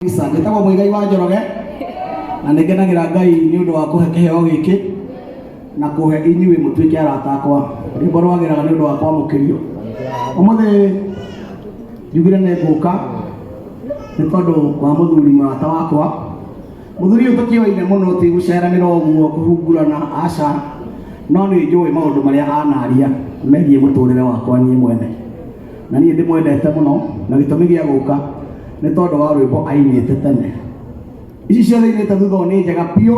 Isa njĩtagwo Mũigai wa Njoroge na nĩ ngenagĩra Ngai nĩ ũndũ wa kũhe kĩheo gĩkĩ na kũhe inyuĩ mũtuĩke arata akwa. Rwĩmbo rwagĩraga nĩ ũndũ wa kwamũkĩrio. Ũmũthĩ njugire nĩ ngũka nĩ tondũ wa mũthuri mũrata wakwa. Mũthuri ũyũ tũkĩoine mũno ti gũceranĩra ũguo kũhungurana aca, no nĩ njũĩ maũndũ marĩa anaria megiĩ mũtũrĩre wakwa niĩ mwene. Na niĩ ndĩmwendete mũno na gĩtũmi gĩa gũka nĩ tondũ wa rwĩmbo ainĩte tene. Ici ciothe ainĩte thutha ũyũ nĩ njega biũ,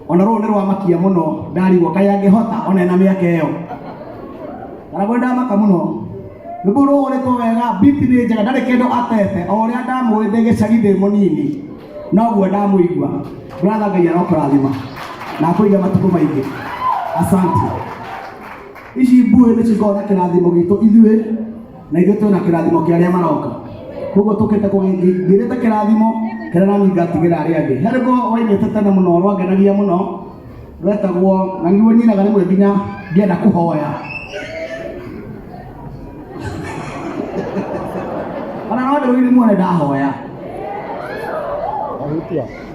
ona rũrũ nĩ rwamakia mũno ndarigwo kaĩ angĩhota ona ena mĩaka ĩyo. Karagwe ndamaka mũno. Rwĩmbo rũrũ rũhũrĩtwo wega, beat nĩ njega, ndarĩ kĩndũ atete, o ũrĩa ndamũĩ ndĩ gĩcagi ndĩ mũnini, noguo ndamũigua. Brother Ngai arokũrathima na akũige matukũ maingĩ. Asante. Ici mbuĩ nĩ cikoragwo na kĩrathimo gitũ ithuĩ na ithuĩ twĩna kĩrathimo kĩa arĩa maroka. Koguo tũkĩte ngĩrĩte kĩrathimo kĩrĩa nani ngatigĩra arĩa angĩ. He rwĩmbo wainĩte tene mũno rwangenagia mũno rwetagwo na nĩruo nyinaga rĩmwe nginya ngĩenda kũhoya. Ona no ndĩrũine muone ndahoya.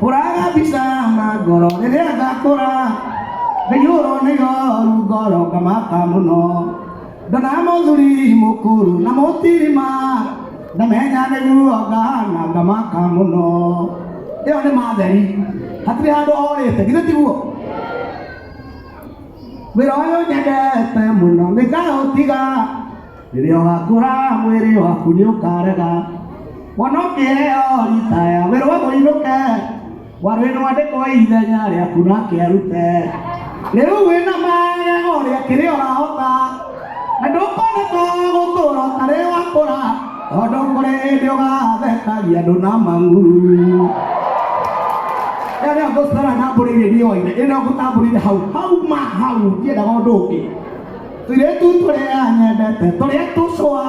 Hũraga mbica na ngoro rĩrĩa ngakũra ndaiyũrwo nĩ ihoru ngoro ngamaka mũno ndona mũthuri mũkũrũ na mũtirima ndamenya nĩguo ngahana ngamaka mũno. Ĩyo nĩ matheri hatirĩ handũ orĩte githĩ tiguo? Wĩra ũyũ nyendete mũno nĩngaũtiga rĩrĩa ũgakũra mwĩrĩ waku nĩ ũkarega wona ũkĩheo ritaya wĩrwo ũinũke warwĩnwo andĩkwo ithenya rĩaku nake arute rĩu wĩna magego rĩa kĩrĩa ũrahota na ndũkoneka gũtũra ũtarĩ wakũra tondũ kũrĩ hĩndĩ ũgathekagia andũ na mang'uru. Ĩyo nĩyo ngũcora ndambũrĩire niĩ ĩno ngũtambũrĩire hau hau ma hau ndiendaga ũndũ ũngĩ. Tũirĩtu tũrĩa nyendete tũrĩa tũcũa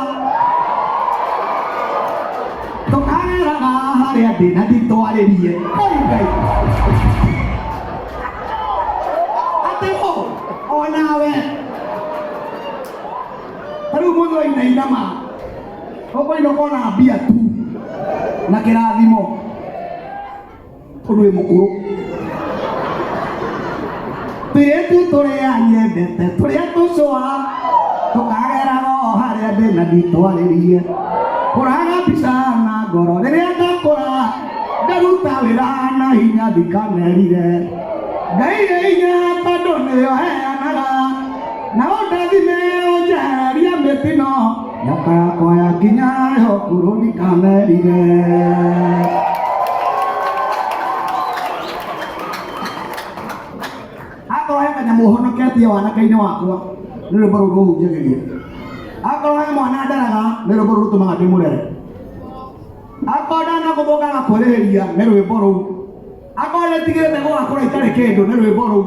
tũkageraga harĩa ndĩ na nditwarĩrie. Ngai Ngai. Atĩ ũ onawe ta rĩu mũthĩ wainaina ma ũkũinũka ona mbia tu na kĩrathimo tondũ wĩ mũkũrũ. Tũirĩtu tũrĩa nyendete tũrĩa tũcũa tũkageraga o harĩa ndĩ na nditwarĩrie. Hũraga mbica na ngoro rĩrĩa ndakũra ngaruta wĩra na hinya ndikanerire. Ngai ĩ hinya tondũ nĩyo heanaga na ũndathime ũnjehererie mĩtino mĩaka yakwa yakinya ya ũkũrũ ndikanerire. Akorwo he kanyamũ honoketie wanake-inĩ wakwa nĩ rwĩmbo rũu rũhunjagĩria. Akorwo he mwana nderaga nĩ rwĩmbo rũu rũtũmaga ndĩmũrere. Akorwo ndanagũthũka ngakwĩrĩhĩria nĩ rwĩmbo rũu. Akorwo nĩtigĩte gũgakũra itarĩ kĩndũ nĩ rwĩmbo rũu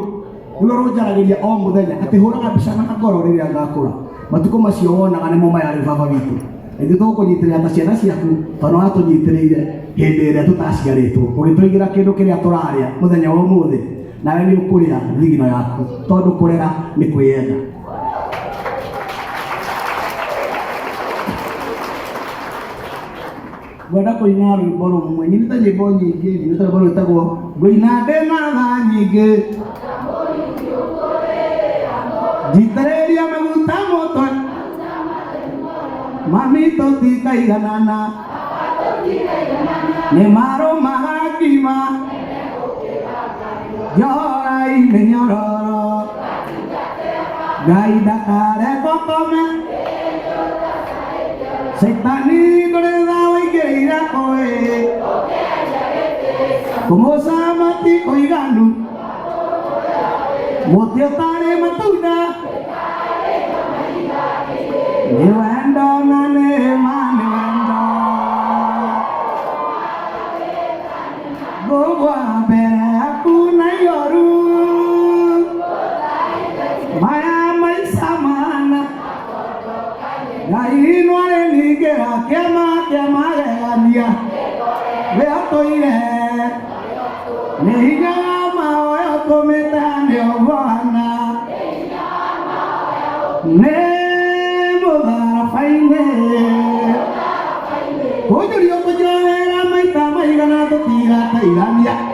nĩruo rũnjaragĩria o mũthenya atĩ hũraga mbica na ngoro rĩrĩa ngakũra. Matukũ macio wonaga nĩmo maya rĩu baba witũ. Ithuĩ tũgũkũnyitĩrĩra ta ciana ciaku tondũ watũnyitĩrĩire hĩndĩ ĩrĩa tũtaciarĩtwo ũgĩtũigĩra kĩndũ kĩrĩa tũrarĩa mũthenya wa ũmũthĩ nawe nĩ ũkũrĩa thigino yaku tondũ kũrera nĩ kwĩyenda. Ngwenda kũina rwĩmbo rũmwe nyinĩte nyĩmbo nyingĩ nyinĩte rwĩmbo rwĩtagwo ngũina ndĩna tha nyingĩ njitĩrĩria maguta mũtwe mami tũtikaiganana nĩ marũmaga ngima njorai mĩnyororo Ngai ndakareke ũkome Caitani ndũrĩ tha waingĩrĩire kũĩ kũmũcama ti kũiganu mũtĩ ũtarĩ matunda nĩ wendo na nĩ ma nĩ wendo ngũgwa mbere yaku na ihoru maya maica mana Ngai nwarĩ ningĩra kĩama kĩa magegania we atũire nĩ hinya wa mahoya ũtũmĩte nĩ ũguana nĩ mũtharaba-inĩ kũnjũrio kũnjohera maita. maigana tũtigateithania.